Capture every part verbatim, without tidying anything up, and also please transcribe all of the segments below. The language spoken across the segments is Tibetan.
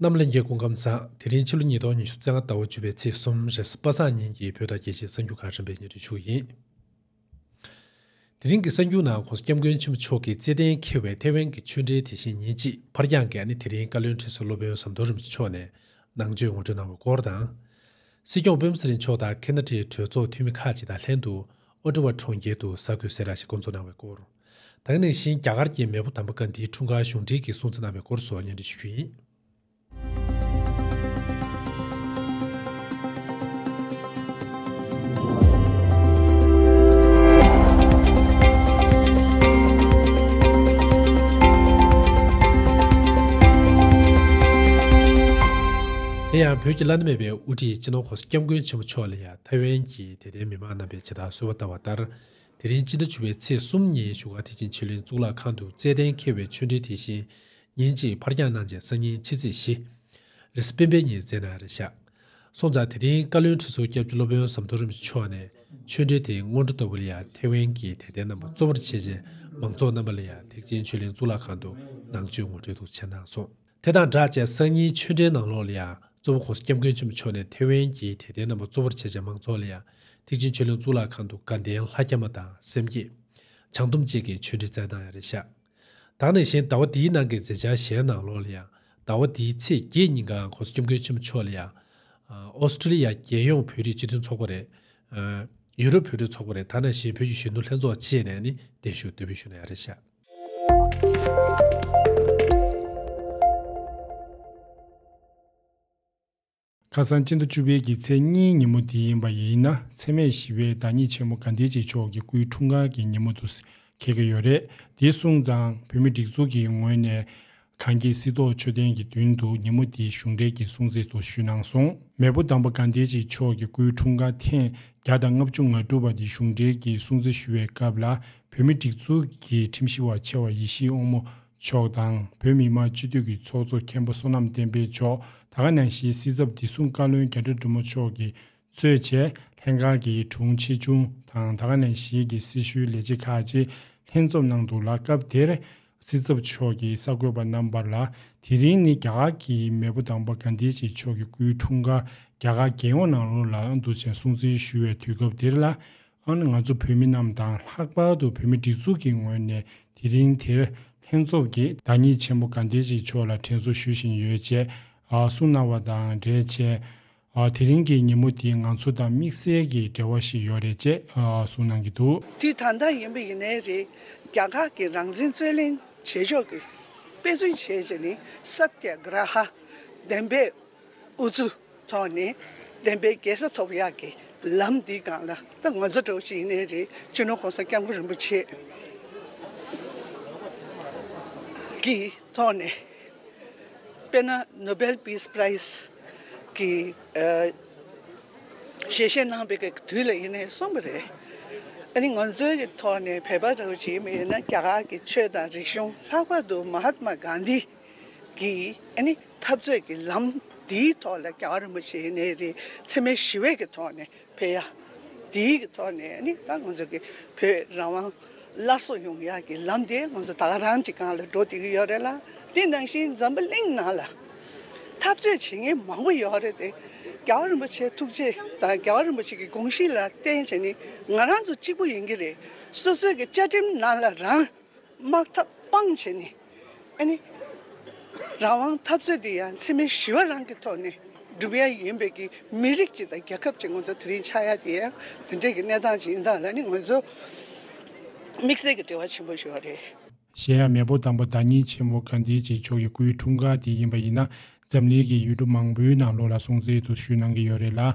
རྣམ་ལྷན་རྒྱས་སྐུ་ཁམས་བཟང་། དེ་རིང་ཕྱི་ལོ་ཉིས་སྟོང་ཉི་ཤུ་རྩ་ལྔ་ཟླ་བ་བཅུ་པའི་ཚེས་གསུམ་རེས་པ་སངས་ཉིན་གྱི་བོད་དང་རྒྱལ་སྤྱིའི་གསར་འགྱུར་ཁག་རིམ་པས་སྙན་སྒྲོན་ཞུ་གི་ཡིན། དེ་རིང་གི་གསར་འགྱུར་ནང་༸གོང་ས་༸སྐྱབས་མགོན་ཆེན་པོ་མཆོག་གིས་རྩེད་གདན་འཁེལ་བའི་ཐའེ་ཝན་གྱི་ཆོས་འབྲེལ་དེ་བཞིན་ཉིན་གཅིག་ཕར་འགྱངས་ཀྱི་ཨ་ནི་དེ་རིང་བཀའ་བློན་ཁྲི་ཟུར་སློབ་དཔོན་ཟམ་གདོང་རིན་པོ་ཆེ་མཆོག་ནས་ནང་ཆོས་ངོ་སྤྲོད་གནང་བའི་སྐོར་དང་། སྲིད་སྐྱོང་སྤེན་པ་ཚེ་རིང་མཆོག་དང་ཁེ་ན་ཌའི་གྲོས་ཚོགས་འཐུས་མི་ཁག་ཅིག་དང་ལྷན་དུ་ཨོ་ཊ་ཝ་གྲོང་ཁྱེར་དུ་གསར་འགོད་གསལ་བསྒྲགས་ཤིག་བསྐོང་ཚོགས་གནང་བའི་སྐོར། ད་ག་ནང་བཞིན་རྒྱ་གར་གྱི་མེས་པོ་དམ་པ་གྷན་དྷིའི་འཁྲུངས་སྐར་གཞུང་འབྲེལ་གྱི་སྲུང་བརྩི་གནང་བའི་སྐོར་སོགས་སྙན་སྒྲོན་ཞུ་རྒྱུ་ཡིན། དེ་ཡང་བོད་ཀྱི་བླ་ན་མེད་པའི་དབུ་ཁྲིད་སྤྱི་ནོར་༸གོང་ས་༸སྐྱབས་མགོན་ཆེན་པོ་མཆོག་ལ་ཡང་ཐའེ་ཝན་གྱི་དད་ལྡན་མི་མང་རྣམ་པས་ཇི་ལྟར་གསོལ་བ་བཏབ་པ་ལྟར། དེ་རིང་སྤྱི་ཟླ་བཅུ་པའི་ཚེས་གསུམ་ཉིན་བཞུགས་སྒར་ཐེག་ཆེན་ཆོས་གླིང་གཙུག་ལག་ཁང་དུ་རྩེད་གདན་འཁེལ་བའི་ཆོས་འབྲེལ་དེ་བཞིན་ཉིན་གཅིག་ཕར་འགྱངས་གནང་རྗེས་སང་ཉིན་ཕྱི་ཚེས་བཞི། རེས་གཟའ་སྤེན་པའི་ཉིན་མཛད་གནང་རེད་བཞག་སོང་ཙང་དེ་རིང་བཀའ་བློན་ཁྲི་ཟུར་སྐྱབས་རྗེ་སློབ་དཔོན་ཟམ་གདོང་རིན་པོ་ཆེ་མཆོག་ནས་ཆོས་འབྲེལ་དེའི་སྔོན་འགྲོ་ལྟ་བུ་ལ་ཡང་ཐའེ་ཝན་གྱི་དད་ལྡན་རྣམ་པ་གཙོ་བོར་བྱས་རྗེས་མང་ཚོགས་རྣམ་པ་ལ་ཡང་ཐེག་ཆེན་ཆོས་གླིང་གཙུག་ལག་ཁང་དུ་ནང་ཆོས་ངོ་སྤྲོད་དུ་ཕྱག་གནང་སོང་། དེ་དང་སྦྲགས་བྱས་སང་ཉིན་ཆོས་འབྲེལ་ནང་ལོགས་ལ་ཡང་གཙོ་བོ་༸གོང་ས་༸སྐྱབས་མགོན་ཆེན་པོ་མཆོག་ནས་ཐའེ་ཝན་གྱི་དད་ལྡན་རྣམ་པ་གཙོ་བོར་བྱས་རྗེས་མང་ཚོགས་ལ་ཡང་ཐེག་ཆེན་ཆོས་གླིང་གཙུག་ལག་ཁང་དུ་དགའ་ལྡན་ལྷ་བརྒྱ་མ་དང་སེམས་བསྐྱེད། བྱང་སྡོམ་བཅས་ཀྱི་ཆོས་འབྲེལ་སྩལ་གནང་ཡ་རེད་བཞག་ད་ག་ནང་བཞིན་ཟླ་བ་འདིའི་ནང་གི་མཛད་འཆར་གཞན་ནང་ལོགས་ལ་ཡང་ཟླ་བ་འདིའི་ཚེས་བརྒྱད་ཉིན་གང་༸གོང་ས་༸སྐྱབས་མགོན་ཆེན་པོ་མཆོག་ལ་ཡང་ཨོ་སི་ཀྲི་ལི་ཡ་རྒྱལ་ཡོངས་བོད་རིགས་སྤྱི་མཐུན་ཚོགས་པ་རེད། ཡུ་རོབ་བོད་རིགས་ཚོགས་པ་རེད། ད་ག་ནང་བཞིན་བོད་ཀྱི་གཞོན་ནུ་ལྷན་ཚོགས་བཅས་ནས་ནི་གདན་ཞུ་གཏན་འབེབས་ཞུ་གནང་ཡ་རེད་བཞག་ཁ་སང་སྤྱི་ཟླ་བཅུ་པའི་གི་ཚེས་གཉིས་ཉིན་མོ་དེ་ཡིན་པ་ཡིན་ན་འཚེ་མེད་ཞི་བའི་བདག་ཉིད་ཆེན་མོ་གྷན་དྷི་ཇི་མཆོག་གི་སྐུའི་འཁྲུངས་སྐར་གྱི་ཉིན་མོ་དུ་འཁེལ་གྱི་ཡོད་རེད། དེ་སོང་ཙང་བོད་མི་སྒྲིག་འཛུགས་ཀྱི་ངོས་ནས་གངས་སྐྱིད་སྲིད་ཐོག་མཆོད་རྟེན་གྱི་མདུན་དུ་ཉིན་མོ་དེའི་གཞུང་འབྲེལ་གྱི་སྲུང་བརྩི་དུ་ཞུས་གནང་སོང་། མེས་པོ་དམ་པ་གྷན་དྷི་ཇི་མཆོག་གི་སྐུའི་འཁྲུངས་སྐར་ཐེངས་བརྒྱ་དང་ལྔ་བཅུ་ང་དྲུག་པ་དེ་གཞུང་འབྲེལ་གྱི་སྲུང་བརྩི་ཞུ་བའི་སྐབས་ལ་བོད་མི་སྒྲིག་འཛུགས་ཀྱི་ཁྲིམས་ཞིབ་པ་ཆེ་བ་ཡེ་ཤེས་དབང་མོ་མཆོག་དང་བོད་མི་མང་སྤྱི་འཐུས་ཀྱི་ཚོགས་གཙོ་མཁན་པོ་བསོད་ནམས་བསྟན་འཕེལ་མཆོག་ད་ག་ནང་བཞིན་སྲིད་ཚབ་བདེ་སྲུང་བཀའ་བློན་རྒྱ་རི་དྲུང་མོ་མཆོག་གིས་གཙོས་བྱས་ལྷན་ཁང་གི་དྲུང་ཆེ་ཆུང་དང་ད་ག་ནང་བཞིན་གྱི་སྲི་ཞུའི་ལས་བྱེད་ཁག་ཅིག་ལྷན་ཚོགས་གནང་འདུག་ལ། སྐབས་དེར་སྲིད་ཚབ་མཆོག་གིས་གསར་འགོད་པ་རྣམ་པར་ལ་དེ་རིང་ནི་རྒྱ་གར་གྱི་མེས་པོ་དམ་པ་གྷན་དྷི་ཇི་མཆོག་གི་སྐུའི་འཁྲུངས་སྐར་རྒྱ་གར་རྒྱལ་ཡོངས་ནང་ལོགས་ལ་འདུ་བྱས་སྲུང་བརྩི་ཞུ་བའི་དུས་སྐབས་དེར་ལ། ཨ་ནི་ང་ཚོ་བོད་མི་རྣམས་དང་ལྷག་པར་དུ་བོད་མི་སྒྲིག་འཛུགས་ཀྱི་ངོས་ནས་དེ་རིང་དེར་ལྷན་ཚོགས་ཀྱིས་བདག་ཉིད་ཆེན་པོ་གྷན་དྷི་ཇི་མཆོག་ལ་དྲན་གསོ་ཞུ་བཞིན་ཡོད་ཅེས་ཨ་གསུངས་གནང་བ་དང་འབྲེལ་བྱས། ཨ་དེ་རིང་གི་ཉིན་མོ་འདི་ང་ཚོ་དང་དམིགས་བསལ་གྱི་འབྲེལ་བ་ཞིག་ཡོད་རེད་ཅེས་ཨ་གསུངས་གནང་གི་འདུག་དུས་ད་ལྟ་ཡིན་པ་ཡིན་ནའི་རེད། རྒྱ་གར་གྱི་རང་བཙན་རྩོད་ལེན་བྱེད་ཕྱོགས་ཀྱི་དཔེ་མཚོན་བྱས་བྱས་ནི་ས་ཏྱ་གྷྲ་ཧ་བདེན་པའི་ཨུ་ཚུགས་ཐོག་ནས་བདེན་པའི་རྒྱལ་ས་ཐོབ་ཡག་གི་ལམ་འདིའི་སྒང་ལ་ད་ང་ཚོ་འདྲ་བོ་ཞིག་ཡིན་ནའི་རེད། སྤྱི་ནོར་༸གོང་ས་༸སྐྱབས་མགོན་རིན་པོ་ཆེ་གི་ཐོག་ནས་དཔེར་ན་Nobel Peace Prize་གི་ཨ་ཞལ་བཞེས་གནང་བའི་གི་དུས་ལ་ཡིན་ནའི་གསུངས་པ་རེད། ཨ་ནི་ང་ཚོའི་གི་ཐོག་ནས་བོད་པ་འདྲ་བོ་ཞིག་ཡིན་པ་ཡིན་ན་རྒྱ་གར་གྱི་ཆོས་དང་རིག་གཞུང་ལྷག་པར་དུ་མ་ཧཱ་ཏྨ་གྷན་དྷི་གི་ཨ་ནི་འཐབ་རྩོད་ཀྱི་ལམ་འདིའི་ཐོག་ལ་རྒྱལ་བ་རིན་པོ་ཆེ་ཡིན་ནའི་རེད། འཚེ་མེད་ཞི་བའི་གི་ཐོག་ནས་ཕེབས་ཡ། འདིའི་གི་ཐོག་ནས་ཨ་ནི་ད་ང་ཚོ་གི་བོད་རང་དབང་སླར་གསོ་ཡོང་ཡ་གི་ལམ་དེ་ང་ཚོ་ད་ག་རང་གི་སྒང་ལ་འགྲོ་བསྡད་ཀྱི་ཡོད་རེད་ལ། དེ་ནང་བཞིན་འཛམ་བུ་གླིང་ནང་ལ་འཐབ་རྩོད་བྱེད་མཁན་མང་པོ་ཡོད་རེད་དེ། རྒྱལ་བ་རིན་པོ་ཆེའི་ཐུགས་རྗེ་དང་རྒྱལ་བ་རིན་པོ་ཆེ་གི་དགོངས་གཞི་ལ་བརྟེན་བྱས་ནི་ང་རང་ཚོ་གཅིག་པུ་ཡིན་གྱི་རེད། སོ་སོའི་གི་བཅའ་ཁྲིམས་ནང་ལ་རང་དམག་འཐབ་སྤང་བྱས་ནས་ཨ་ནི་རང་དབང་འཐབ་རྩོད་འདི་ཡང་འཚེ་མེད་ཞི་བ་རང་གི་ཐོག་ནས་སྒྲུབ་ཡ་ཡིན་པའི་གི་མི་རིགས་ཅིག་དང་རྒྱལ་ཁབ་ཅིག་ང་ཚོ་དེ་རིང་ཆགས་ཡ་དེ་ཡང་དེ་འདྲའི་གི་གནས་སྟངས་ཅིག་ཡིན་སྟངས་ལ་ནི་ང་ཚོ་དམིགས་བསལ་གྱི་འབྲེལ་བ་ཆེན་པོ་ཞིག་ཡོད་རེད། གཞན་ཡང་མེས་པོ་དམ་པ་བདག་ཉིད་ཆེན་མོ་གྷན་དྷི་ཇི་མཆོག་གི་སྐུའི་འཁྲུངས་སྐར་དེ་ཡིན་པ་ཡིན་ན་འཛམ་གླིང་གི་ཡུལ་གྲུ་མང་པོའི་ནང་ལོགས་ལ་སྲུང་བརྩི་དུ་ཞུས་གནང་གི་ཡོད་རེད་ལ།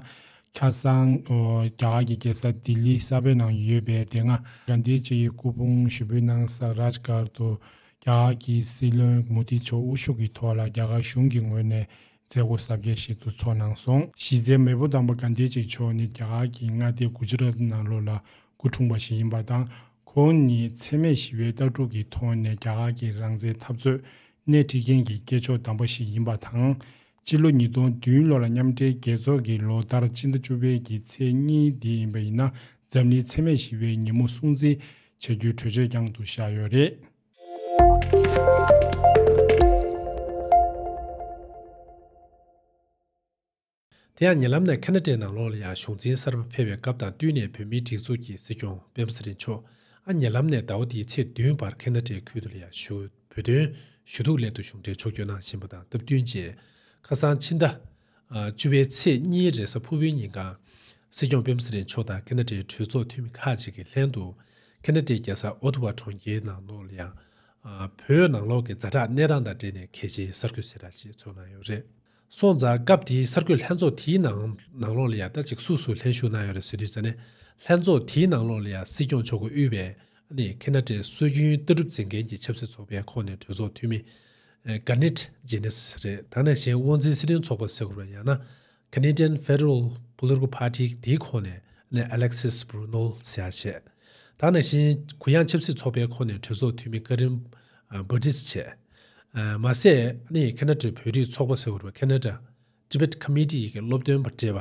ཁ་སང་རྒྱ་གར་གྱི་རྒྱལ་ས་ལྡི་ལི་གསར་པའི་ནང་ཡོད་པའི་དེ་སྔ་གྷན་དྷི་ཇི་ཡི་སྐུ་ཕུང་ཞུགས་འབུལ་གནང་ས་རཱཇ་གྷར་དུ་རྒྱ་གར་གྱི་སྲིད་བློན་མོ་དི་མཆོག་དབུ་བཞུགས་ཀྱི་ཐོག་ལ་རྒྱ་གར་གཞུང་གི་ངོས་ནས་མཛད་སྒོ་གཟབ་རྒྱས་ཤིག་ཏུ་ཚོགས་གནང་སོང་། གཞི་རྩའི་མེས་པོ་དམ་པ་གྷན་དྷི་ཇི་མཆོག་ནི་རྒྱ་གར་གྱི་མངའ་སྡེ་གུ་ཇི་རཱཏ་ནང་ལོགས་ལ་སྐུ་འཁྲུངས་པ་ཞིག་ཡིན་པ་དང་། ཁོང་ནི་འཚེ་མེད་ཞི་བའི་ལྟ་གྲུབ་ཀྱི་ཐོག་ནས་རྒྱ་གར་གྱི་རང་བཙན་འཐབ་རྩོད་སྣེ་ཁྲིད་མཁན་གྱི་སྐྱེས་མཆོག་དམ་པ་ཞིག་ཡིན་པ་དང་། སྤྱི་ལོ་ཉིས་སྟོང་བདུན་ལོ་ལ་མཉམ་འབྲེལ་རྒྱལ་ཚོགས་ཀྱི་ལོ་ལྟར་སྤྱི་ཟླ་བཅུ་པའི་གི་ཚེས་གཉིས་འདི་ཡིན་པ་ཡིན་ན་འཛམ་གླིང་འཚེ་མེད་ཞི་བའི་ཉིན་མོ་སྲུང་བརྩི་བྱ་རྒྱུའི་གྲོས་ཆོད་ཀྱང་དུ་བཞག་ཡོད་རེད། དེ་ཡང་ཉེ་ལམ་ནས་ཁ་ན་ཌའི་ནང་ལོགས་ལ་ཡང་གཞུང་འཛིན་གསར་པ་ཕེབས་པའི་སྐབས་དང་བསྟུན་ནས་བོད་མིའི་སྒྲིག་འཛུགས་ཀྱི་སྲིད་སྐྱོང་སྤེན་པ་ཚེ་རིང་མཆོག་ཨ་ཉེ་ལམ་ནས་ཟླ་བ་འདིའི་ཚེས་བདུན་བར་ཁ་ན་ཌའི་ཁུལ་དུ་ལ་ཡང་བཞུགས་བོད་དོན་ཞུ་གཏུག་སླད་དུ་གཞུང་འབྲེལ་ཕྱོགས་བསྐྱོད་གནང་བཞིན་པ་དང་སྟབས་བསྟུན་བཅས། ཁ་སང་ཕྱི་ཟླ་ཨ་བཅུ་པའི་ཚེས་གཉིས་རེས་གཟའ་ཕུར་བུའི་ཉིན་གང་། སྲིད་སྐྱོང་སྤེན་པ་ཚེ་རིང་མཆོག་དང་ཁ་ན་ཌའི་གྲོས་ཚོགས་འཐུས་མི་ཁག་ཅིག་གི་ལྷན་དུ་ཁ་ན་ཌའི་རྒྱལ་ས་ཨོ་ཏི་ཝ་གྲོང་ཁྱེར་ནང་ལོགས་ལ་ཡང་ཨ་བོད་ནང་ལོགས་ཀྱི་ཛ་དྲག་གནས་སྟངས་དང་འབྲེལ་ནས་གལ་ཆེའི་གསར་འགོད་གསལ་བསྒྲགས་ཤིག་ཚོགས་གནང་ཡོད་རེད། སོང་ཙང་སྐབས་དེའི་གསར་འགོད་ལྷན་ཚོགས་དེའི་ནང་ནང་ལོགས་ལ་ཡང་ད་ཅིག་སུ་སུ་ལྷན་ཞུགས་གནང་ཡོད་རེད་ཟེར་དུས་ཙ་ནས། ལྷན་ཚོགས་དེའི་ནང་ལོགས་ལ་ཡང་སྲིད་སྐྱོང་མཆོག་གིས་དབུས་པའི་ནི་ཁ་ན་ཌའི་སྲོལ་རྒྱུན་ལྟ་གྲུབ་འཛིན་མཁན་གྱི་ཆབ་སྲིད་ཚོགས་པའི་ཁོངས་ནས་གྲོས་ཚོགས་འཐུས་མི་ཨེ་གྷ་ནིད་ཇེ་ནིས་རེད། ད་ནང་བཞིན་དབང་འཛིན་སྲིད་དོན་ཚོགས་པ་ཟེར་དགོས་པ་ཡང་ན་Canadian Federal Political Party དེའི་ཁོངས་ནས་ནི་Alexis Bruneau ཟེར་ཡ་བྱས། ད་ནང་བཞིན་གུ་ཡངས་ཆབ་སྲིད་ཚོགས་པའི་ཁོངས་ནས་གྲོས་ཚོགས་འཐུས་མི་ཀ་རིན་ཨ་བྷར་ཏིས་བྱས། ཨ་མ་ཟད་ནི་ཁ་ན་ཌའི་བོད་རིགས་ཚོགས་པ་ཟེར་དགོས་པ་Canada Tibet Committee ཡི་གི་སློབ་སྟོན་པ་བགྲེས་པ།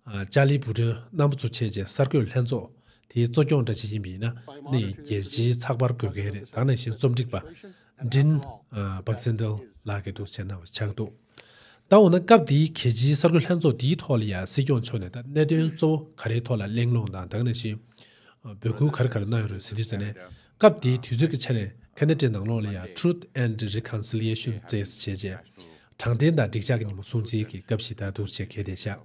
ཨ་ཅཱ་ལི་བུ་ཏོན་རྣམ་པ་ཚོ་བྱས་རྗེས་གསར་འགོད་ལྷན་ཚོགས་དེའི་གཙོ་སྐྱོང་འདྲ་ཅིག་ཡིན་པ་ཡིན་ན་ནི་རྒྱལ་སྤྱིའི་ཚགས་པར་འགོད་མཁན་རེད། ད་ནང་བཞིན་རྩོམ་སྒྲིག་པ་Dean Baxendale ལགས་ཀྱིས་འདུག་བྱས་གནང་བ་ཆགས་འདུག་ད་འོ་ན་སྐབས་དེའི་གལ་ཆེའི་གསར་འགོད་ལྷན་ཚོགས་དེའི་ཐོག་ལ་ཡང་སྲིད་སྐྱོང་མཆོག་ནས་ད་གནད་དོན་གཙོ་བོ་ག་རེའི་ཐོག་ལ་གླེང་སློང་དང་ད་ནང་བཞིན་འབོད་སྐུལ་ག་རེ་ག་རེ་གནང་ཡོད་རེད་ཟེར་དུས་ཙ་ནས། སྐབས་དེའི་དུས་ཚོད་ཀྱི་ཆ་ནས་ཁ་ན་ཌའི་ནང་ལོགས་ལ་ཡང་Truth and Reconciliation Day བྱས་རྗེས་དྲང་བདེན་དང་འགྲིག་འཇགས་ཀྱི་ཉིན་མོ་སྲུང་བརྩིའི་གི་སྐབས་ཤིག་ད་འདུག་ཅེས་གལ་ཏེ་བཞག་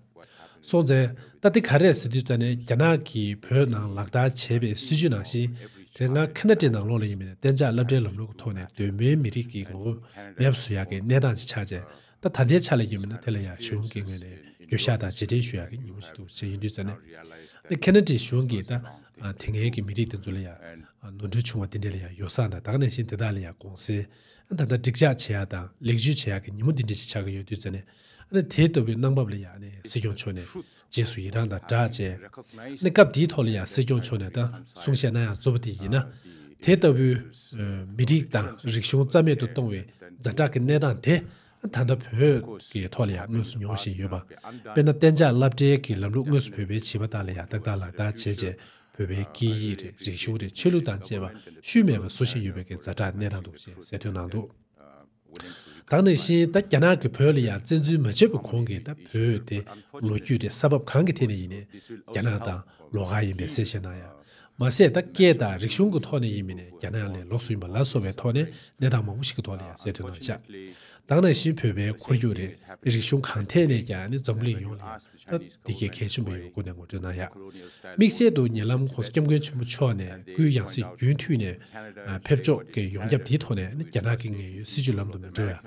སོང་ཙང་ད་དེ་ག་རེ་རེད་ཟེར་དུས་ཙ་ནས་རྒྱ་ནག་གིས་བོད་ནང་ལག་བསྟར་བྱས་པའི་སྲིད་བྱུས་ནང་བཞིན་དེ་སྔ་ཁ་ན་ཌའི་ནང་ལོགས་ལ་ཡིན་མིན་ནས་གཏན་འཇགས་སློབ་གྲྭའི་ལམ་ལུགས་ཀྱི་ཐོག་ནས་གདོད་མའི་མི་རིགས་ཀྱི་ངོ་བོ་མེད་པ་བཟོ་ཡག་གི་གནས་སྟངས་ཅིག་ཆགས་རྗེས། ད་ད་ལྟའི་ཆ་ལ་ཡིན་མིན་ན་དེ་ལ་ཡང་གཞུང་གི་ངོས་ནས་འགྱོད་བཤགས་དང་རྗེས་དྲན་ཞུ་ཡག་གི་ཉིན་མོ་ཞིག་འདུག་ཅེས་ཡིན་དུས་ཙ་ནས། ཁ་ན་ཌའི་གཞུང་གིས་ད་དེ་སྔའི་གི་མི་རིགས་དེ་ཚོ་ལ་ཡང་ནོར་འཁྲུལ་བྱུང་བ་དེ་འདྲ་ལ་ཡང་ཡོ་བསྲང་དང་ད་ག་ནང་བཞིན་དེ་དག་ལ་ཡང་དགོངས་སེལ་ད་ལྟ་འགྲིག་འཇགས་བྱེད་ཡག་དང་ལེགས་བཅོས་བྱེད་ཡག་གི་ཉིན་མོ་དེ་འདྲ་ཞིག་ཆགས་ཀྱི་ཡོད་དུས་ཙ་ནས། དེ་ལྟ་བུའི་གནང་བབ་ལ་ཡང་ནས་སྲིད་སྐྱོང་མཆོག་ནས་རྗེས་སུ་ཡི་རངས་དང་སྦྲགས་བྱས། ནས་སྐབས་དེའི་ཐོག་ལ་ཡང་སྲིད་སྐྱོང་མཆོག་ནས་ད་གསུང་བཤད་གནང་ཡག་གཙོ་བོ་དེ་ཡིན་ན། དེ་ལྟ་བུའི་མི་རིགས་དང་རིག་གཞུང་རྩ་མེད་དུ་གཏོང་བའི་ཛ་དྲག་གི་གནས་སྟངས་དེ་ད་ལྟ་བོད་ཀྱི་ཐོག་ལ་ཡང་དངོས་སུ་མྱོང་བཞིན་ཡོད་པ། དཔེར་ན་གཏན་འཇགས་སློབ་གྲྭའི་གི་ལམ་ལུགས་དངོས་སུ་བོད་པའི་བྱིས་པ་དག་ལ་ཡང་ཏག་ཏག་ལག་བསྟར་བྱས་རྗེས་བོད་པའི་སྐད་ཡིག་རེད་རིག་གཞུང་རེད་ཆོས་ལུགས་དང་བཅས་པ་ཤུལ་མེད་པར་བཟོ་བཞིན་ཡོད་པའི་གི་ཛ་དྲག་གནས་སྟངས་འདུག་ཅེས་གསལ་སྟོན་གནང་འདུག་ད་ག་ནང་བཞིན་ད་རྒྱ་ནག་གིས་བོད་ལ་ཡང་བཙན་འཛུལ་མ་བྱས་པའི་གོང་གི་ད་བོད་དེ་ལོ་རྒྱུས་དེ་ས་བབ་གང་གི་ཐད་ནས་ཡིན་ནའི་རྒྱ་ནག་དང་ལོགས་ཀ་ཡིན་པའི་གསལ་བཤད་གནང་ཡ། མ་ཟད་ད་སྐད་དང་རིག་གཞུང་གི་ཐོག་ནས་ཡིན་མིན་ནའི་རྒྱ་ནག་ལས་ལོགས་སུ་ཡིན་པ་ལ་སོགས་པའི་ཐོག་ནས་གནས་སྟངས་མང་པོ་ཞིག་གི་ཐོག་ལ་ཡང་གསལ་སྟོན་གནང་བཞག་ད་ག་ནང་བཞིན་བོད་པའི་ཁོར་ཡུག་རེད་རིག་གཞུང་གང་ཐད་ནས་ཀྱང་ནི་འཛམ་བུ་གླིང་ཡོངས་ལ་ཡང་ད་འདི་གའི་གལ་ཆེན་པོ་ཡོད་པ་སྐུ་ནས་ངོ་སྤྲོད་གནང་ཡ། དམིགས་བསལ་དུ་ཉེ་ལམ་༸གོང་ས་༸སྐྱབས་མགོན་ཆེན་པོ་མཆོག་ནས་སྐུའི་ཡང་སྲིད་རྒྱུན་མཐུད་ནས་ཕེབས་ཕྱོགས་ཀྱི་ཡོངས་ཁྱབ་དེའི་ཐོག་ནས་ནི་རྒྱ་ནག་གི་ངན་གཡོལ་སྲིད་བྱུས་ལམ་དུ་མི་འགྲོ་ཡ།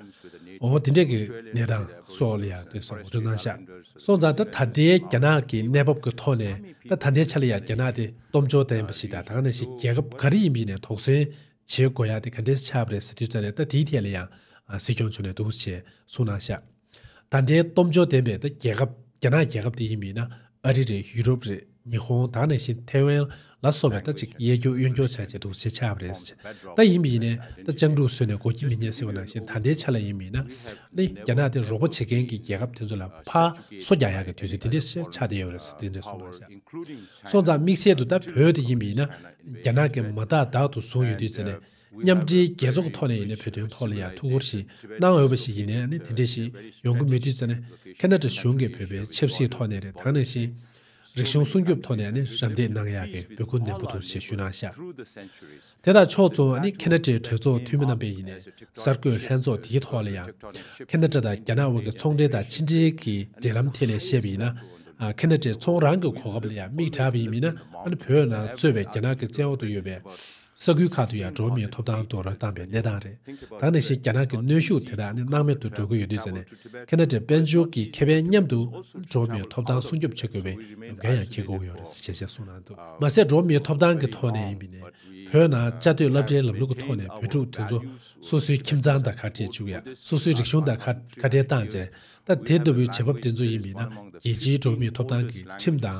འོ་དེ་འདྲས་ཀྱི་གནས་སྟངས་སོགས་ལ་ཡང་དེ་སོགས་ངོ་སྤྲོད་གནང་ཤག་སོང་ཙང་ད་ད་ལྟའི་རྒྱ་ནག་གི་གནས་བབ་ཀྱི་ཐོག་ནས་ད་ད་ལྟའི་ཆ་ལ་ཡང་རྒྱ་ནག་དེ་སྟོབས་འབྱོར་ལྡན་པ་ཞིག་དང་ད་ག་ནང་བཞིན་རྒྱལ་ཁབ་ག་རེ་ཡིན་པ་ཡིན་ནའི་དོགས་ཟོན་བྱེད་དགོས་ཡ་དེ་ག་འདྲས་ཆགས་པ་རེད་ཟེར་དུས་ཙམ་ནས་ད་དེའི་ཐད་ལ་ཡང་སྲིད་སྐྱོང་མཆོག་ནས་འདུག་སེ་གསུངས་གནང་ཤག་ད་ལྟའི་སྟོབས་འབྱོར་ལྡན་པའི་ད་རྒྱལ་ཁབ་རྒྱ་ནག་རྒྱལ་ཁབ་དེ་ཡིན་པ་ཡིན་ན་ཨ་རི་རེད་ཡུ་རོབ་རེད། ཉི་ཧོང་ད་ག་ནང་བཞིན་ཐའེ་ཝན་ལ་སོགས་པའི་ད་ཅིག་གཡས་སྐྱོར་གཡོན་སྐྱོར་བྱ་བྱེད་འདུག་སེ་ཆགས་པ་རེད། ད་ཡིན་པ་ཡིན་ནའི་ད་ལྕགས་འབྲུག་ཟོས་ནས་སྒོ་ཁྱི་མི་རྙེད་ཟེར་བ་ནང་བཞིན་ད་ལྟའི་ཆ་ལ་ཡིན་པ་ཡིན་ན་ནི་རྒྱ་ནག་དེ་རོགས་པ་བྱེད་མཁན་གྱི་རྒྱལ་ཁབ་དེ་ཚོ་ལ་ཕར་སོ་རྒྱག་ཡག་གི་དུས་ཚོད་དེ་འདྲས་ཆགས་བསྡད་ཡོད་རེད་ཟེར་དེ་འདྲས་གསུངས་གནང་ཤག་སོང་ཙང་དམིགས་བསལ་དུ་ད་བོད་དེ་ཡིན་པ་ཡིན་ན་རྒྱ་ནག་གིས་མ་བརྡ་བརྡ་དུ་བཟུང་ཡོད་དུས་ཙམ་ནས་མཉམ་འབྲེལ་རྒྱལ་ཚོགས་ཀྱི་ཐོག་ནས་ཡིན་ན་བོད་དོན་ཐོག་ལ་ཡང་ཐུགས་ཁུར་ཞིག་གནང་འོས་པ་ཞིག་ཡིན་ནའི་ནི་དེ་འདྲས་ཞིག་ཡོང་གི་མེད་དུས་ཙམ་ནས་ཁེ་ན་ཌ་གཞུང་གིས་བོད་པའི་ཆབ་སྲིད་ཐོག་ནས་རེད་ད་ག་ནང་བཞིན། རིག་གཞུང་སྲུང་སྐྱོབ་ཐོག་ནས་ནི་རམ་འདེགས་གནང་ཡག་གི་འབོད་སྐུལ་ནན་པོ་འདུག་ཅེས་ཞུ་གནང་ཤག་དེ་དང་ཕྱོགས་མཚུངས་ནི་ཁེ་ན་ཌའི་གྲོས་ཚོགས་འཐུས་མི་རྣམ་པས་ཡིན་ནས་གསར་འགོད་ལྷན་ཚོགས་དེའི་ཐོག་ལ་ཡང་། ཁེ་ན་ཌ་དང་རྒྱ་ནག་དབར་གྱི་ཚོང་འབྲེལ་དང་ཕྱི་འབྲེལ་གྱི་འབྲེལ་ལམ་ཐད་ལ་བཤད་པ་ཡིན་ན། ཁེ་ན་ཌའི་ཚོང་རང་གི་གོ་སྐབས་ལ་ཡང་མིག་བགྲད་པ་ཡིན་མིན་ན་ཨ་ནི་བོད་ནང་གཙོས་པའི་རྒྱ་ནག་གི་བཙན་འོག་ཏུ་ཡོད་པའི། ས་ཁུལ་ཁག་ཏུ་ཡང་འགྲོ་བ་མིའི་ཐོབ་ཐང་རྡོག་རོལ་བཏང་པའི་གནས་སྟངས་རེད། ད་ག་ནང་བཞིན་རྒྱ་ནག་གི་གནོན་ཤུགས་དེ་དག་ནི་སྣང་མེད་དུ་འགྲོ་གི་ཡོད་དུས་ཙམ་ནས་ཁེ་ན་ཌའི་དཔལ་འབྱོར་གྱི་ཁེ་ཕན་མཉམ་དུ་འགྲོ་བ་མིའི་ཐོབ་ཐང་སྲུང་སྐྱོབ་བྱེད་དགོས་པའི་ལས་འགན་ཡང་འཁྱེར་དགོས་ཀྱི་ཡོད་རེད་ཅེས་བཤད་གསུངས་གནང་འདུག་མ་ཟད་འགྲོ་བ་མིའི་ཐོབ་ཐང་གི་ཐོག་ནས་ཡིན་པ་ནས་བོད་ནང་བཅའ་སྡོད་སློབ་གྲྭའི་ལམ་ལུགས་ཀྱི་ཐོག་ནས་བོད་ཕྲུག་དེ་ཚོ་སོ་སོའི་ཁྱིམ་ཚང་དང་ཁ་བྲལ་བཅུག་ཡ་སོ་སོའི་རིག་གཞུང་དང་ཁ་ཁ་བྲལ་བཏང་རྗེས་ད་དེ་ལྟ་བུའི་བྱེད་བབ་དེ་ཚོ་ཡིན་པ་ཡིན་ན་རྒྱལ་སྤྱིའི་འགྲོ་བ་མིའི་ཐོབ་ཐང་གི་ཁྲིམས་དང་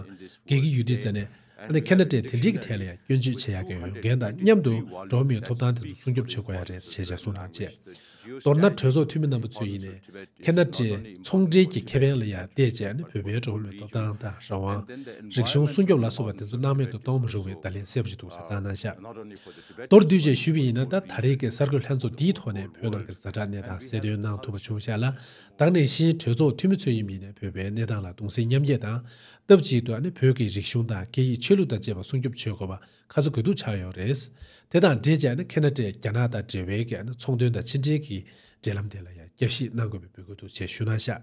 འགལ་གྱི་ཡོད་དུས་ཙམ་ནས། ཨ་ནི་ཁེ་ན་ཌས་དེ་འདྲའི་གི་ཐད་ལ་ཡང་སྐྱོན་བརྗོད་བྱེད་ཡག་གི་འོས་འགན་དང་མཉམ་དུ་འགྲོ་བ་མིའི་ཐོབ་ཐང་དེ་ཚོ་སྲུང་སྐྱོབ་བྱེད་དགོས་ཡ་རེད་ཅེས་ཀྱང་གསུངས་གནང་བྱས། མདོར་ན་གྲོས་ཚོགས་འཐུས་མི་རྣམ་པ་ཚོས་ཡིན་ནའི་ཁེ་ན་ཌའི་ཚོང་འབྲེལ་གྱི་ཁེ་ཕན་ལ་ཡང་བལྟས་བྱས་ནས་བོད་པའི་འགྲོ་བ་མིའི་ཐོབ་ཐང་དང་རང་དབང་། རིག་གཞུང་སྲུང་སྐྱོབ་ལ་སོགས་པ་དེ་ཚོ་སྣང་མེད་དུ་གཏོང་མི་རུང་བའི་བརྡ་ལན་གསལ་པོ་ཞིག་འདུག་ཟེར་བཏང་གནང་ཤག་མདོར་བསྡུས་བྱས་ཞུས་པ་ཡིན་ན། ད་ད་རེས་ཀྱི་གསར་འགོད་ལྷན་ཚོགས་འདིའི་ཐོག་ནས་བོད་ནང་གི་ཛ་དྲག་གནས་སྟངས་གསལ་སྟོན་གནང་ཐུབ་པ་བྱུང་ཤག་ལ། ད་ག་ནང་བཞིན་གྲོས་ཚོགས་འཐུས་མི་ཚོས་ཡིན་པ་ཡིན་ནའི་བོད་པའི་གནས་སྟངས་ལ་གདུང་སེམས་མཉམ་སྐྱེད་དང་། སྟབས་གཅིག་ཏུ་ཨ་ནི་བོད་ཀྱི་རིག་གཞུང་དང་སྐད་ཡིག་ཆོས་ལུགས་དང་བཅས་པ་སྲུང་སྐྱོབ་བྱེད་དགོས་པ་ཁ་ཚ་དགོས་གཏུགས་ཆགས་ཡོད་རེད། དེ་དང་འབྲེལ་བྱས་ནས་ཁེ་ན་ཌས་རྒྱ་ནག་དང་འབྲེལ་བའི་གི་ཚོང་དོན་དང་ཕྱི་འབྲེལ་གྱི་འབྲེལ་ལམ་དེ་ལ་ཡང་རྒྱབ་བཤིག་གནང་དགོས་པའི་འབོད་སྐུལ་དུ་ཆེད་ཞུ་གནང་ཤག་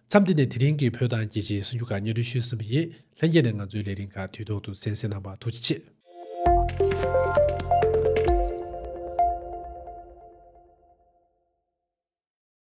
མཚམས་འདི་ནས་དེ་རིང་གི་བོད་དང་རྒྱལ་སྤྱིའི་གསར་འགྱུར་ཁག་སྙན་སྒྲོན་ཞུས་ཟིན་པ་ཡིན། ལྷན་རྒྱས་ནས་ང་ཚོའི་ལས་རིམ་ཁག་དུས་ཐོག་ཏུ་གསན་གཟིགས་གནང་བར་ཐུགས་རྗེ་ཆེ།